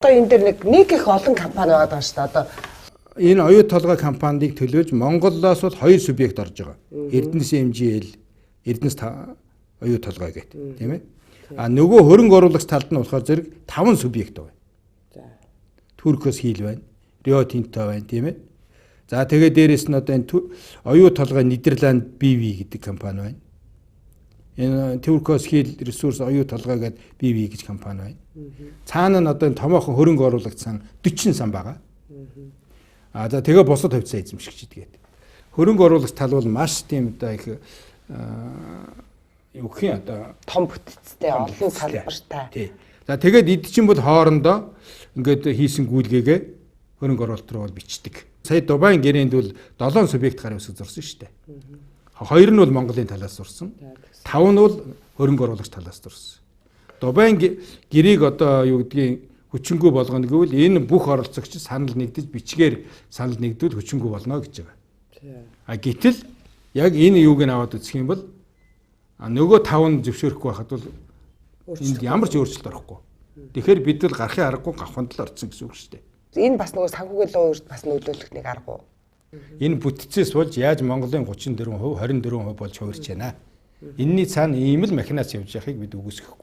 Одоо энэ дээр нэг их олон компани байгаа шүү дээ. Одоо Энэ оюу толгой компаниыг төлөөж Монголоос бол хоёр субъект орж байгаа. Эрдэнэс MGL, Эрдэнэс оюу толгой гэдэг, тийм ээ. А нөгөө хөрөнгө оруулагч талд нь болохоор зэрэг 5 субъект байна. Туркос хийл байна, Рио Тинто байна, тийм ээ. За, тэгээ дээрэс нь одоо энэ оюу толгой Нидерланд BV гэдэг компани байна. Энэ Turquoise Hill Resource оюу толгой гэдэг BV гэж компани байна. Цаана нь одоо энэ томоохон хөрөнгө оруулагч сан 40 сан байгаа. А за, тэгээ бусад хувьцаа эзэмшигчид гээд. Хөрөнгө оруулагч тал бол маш тийм одоо их юу гэх юм одоо том бүтцтэй, олон салбартай. Тий. За, тэгээд эд чинь бол хоорондоо ингээд хийсэн гүйлгээгээ хөрөнгө оруулалт руу бол бичдэг. Сая Дубайн гэрээнд бол 7 субъект гарын үсэг зурсан шүү дээ. Хоёр нь бол Монголын талаас зурсан. Тав нь бол хөрөнгө оруулагч талаас зурсан. Дубайн гэрээг одоо юу гэдгийг хүчингүй болгоно гэвэл энэ бүх оролцогч санал нэгдэж, бичгээр санал нэгдвэл хүчингүй болно гэж байгаа. А гэтэл яг энэ юуг нь аваад үзэх юм бол нөгөө тав нь зөвшөөрөхгүй байхад бол энд ямар ч өөрчлөлт орохгүй. Тэгэхээр бид бол гарахын аргагүй гавханд л орсон гэсэн үг шүү дээ. Энэ бас нөгөө санхүүгийн луу үрд бас нөлөөлөх нэг арга уу? Энэ бүтцээс болж яаж Монголын 34%, 24% болж хувирч байна. Энийний цаана ийм л махинац явж байхыг бид үгүйсгэхгүй.